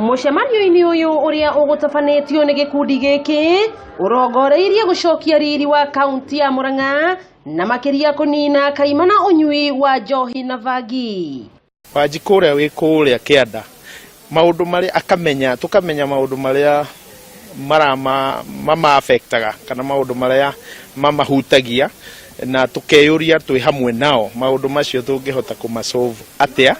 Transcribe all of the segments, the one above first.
Mũcemanio-inĩ ũyũ ũrĩa ũgũtabanĩtio nĩ gĩkundi gĩkĩ ũrongoreirie gũcokia riri wa kaunti ya Murang'a na makĩria kũnina kaimana ũnyui wa njohi na bangi. Wanjikũ ũrĩa wĩ kũrĩa kĩanda maũndũ marĩa akamenya tũkamenya maũndũ marĩa marama mama affectaga kana maũndũ marĩa mamahutagia na tũkeyũria twĩ hamwe nao maũndũ macio tũngĩhota kũmasolve atĩa.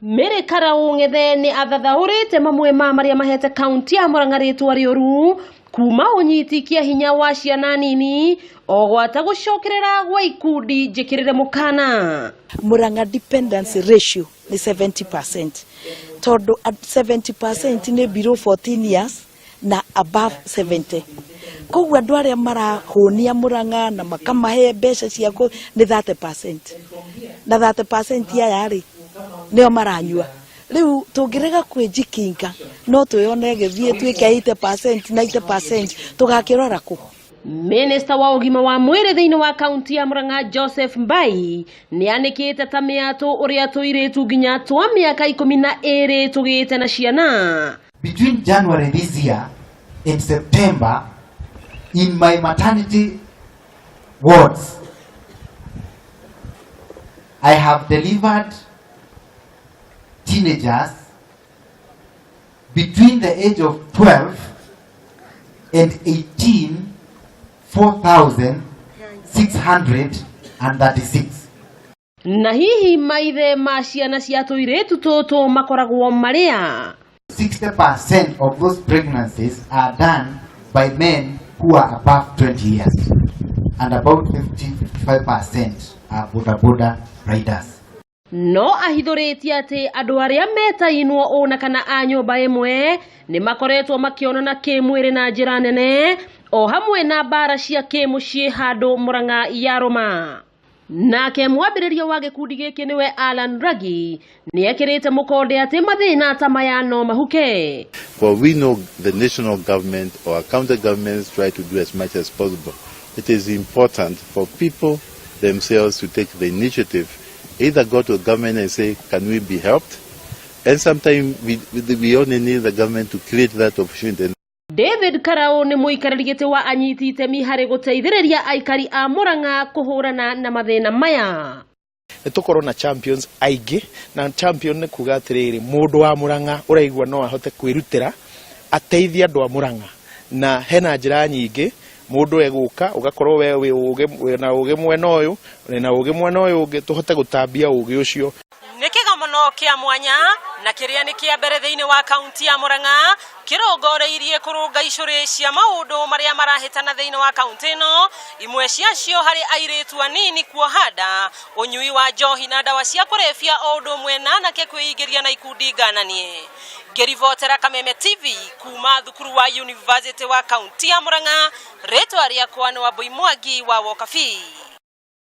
Mary Karau Ng'ethe nĩ athathaũrĩte mamwe ma marĩa mahete kaunti ya Murang'a rĩtwa rĩũru kuma ũnyiti kĩa hinya wa ciana nini o gwata gũcokerera gwa ikundi njĩkĩrĩre mũkana. Murang'a dependency ratio nĩ 70% tondũ 70% nĩ below 14 years na above 70. Koguo andũ arĩa marahũnia Murang'a na makamahe mbeca cia nĩ 30%, na 30% aya rĩ nĩo maranyua. Rĩu tũngĩrega kwĩjikinga no twĩone gĩthiĩ tuĩke 80%, 90%, tũgakĩrora kũ? Minista wa ũgima wa mwĩrĩ thĩinĩ wa kaunti ya Murang'a Joseph Mbai nĩ anĩkĩte ta mĩatũ ũrĩa tũirĩtu nginya twa mĩaka 12 tũgĩte na ciana. Between January this year and September, in my maternity wards, I have delivered teenagers between the age of 12 and 18, 4,636. Na hihi maithe ma ciana cia tũirĩtu tũtũ makoragwo marĩa? 60% of those pregnancies are done by men who are above 20 years, and about 50-55% are boda boda riders. No ahithũrĩtie atĩ andũ arĩa metainwo ũna kana a nyũmba ĩmwe nĩ makoretwo makĩonana kĩmwĩrĩ na njĩra nene o hamwe na mbara cia kĩmũciĩ handũ Murang'a ya rũma. Nake mwambĩrĩria wa gĩkundi gĩkĩ nĩwe Alan Ragi nĩ ekĩrĩte mũkonde atĩ mathĩna ta maya no mahuke. Well, we know the national government or county governments try to do as much as possible. It is important for people themselves to take the initiative, either go to the government and say, "Can we be helped?" And sometimes we only need the government to create that opportunity. David Karau nĩ mũikarĩri gĩtĩ wa anyiti itemi harĩ gũteithĩrĩria aikari a Murang'a kũhũrana na mathĩna maya. Nĩ tũkorwo na champions aingĩ, na champion nĩ kuga atĩrĩrĩ, mũndũ wa Murang'a ũraigua no ahote kwĩrutĩra ateithie andũ a Murang'a, na hena njĩra nyingĩ mũndũ egũka ũgakorwo we wĩ ũgĩ wĩna ũgĩ mwena ũyũ wĩna ũgĩ mwena ũyũ ũngĩ, tũhote gũtambia ũgĩ ũcio. Nĩ kĩgomano kĩa mwanya na kĩrĩa nĩ kĩa mbere thĩinĩ wa kaunti ya Murang'a kĩrongoreirie kũrũnga icũrĩ cia maũndũ marĩa marahĩtana thĩinĩ wa kaunti ĩno, imwe ciacio harĩ airĩtu anini kuoha nda, ũnyui wa njohi na ndawa cia kũrebia, o ũndũ ũmwe na anake kwĩingĩria na ikundi ngananie. Ngĩribotera Kameme TV kuma thukuru wa University wa kaunti ya Murang'a, rĩtwa rĩakwa nĩ Wambui Mwangi wa Wokabi.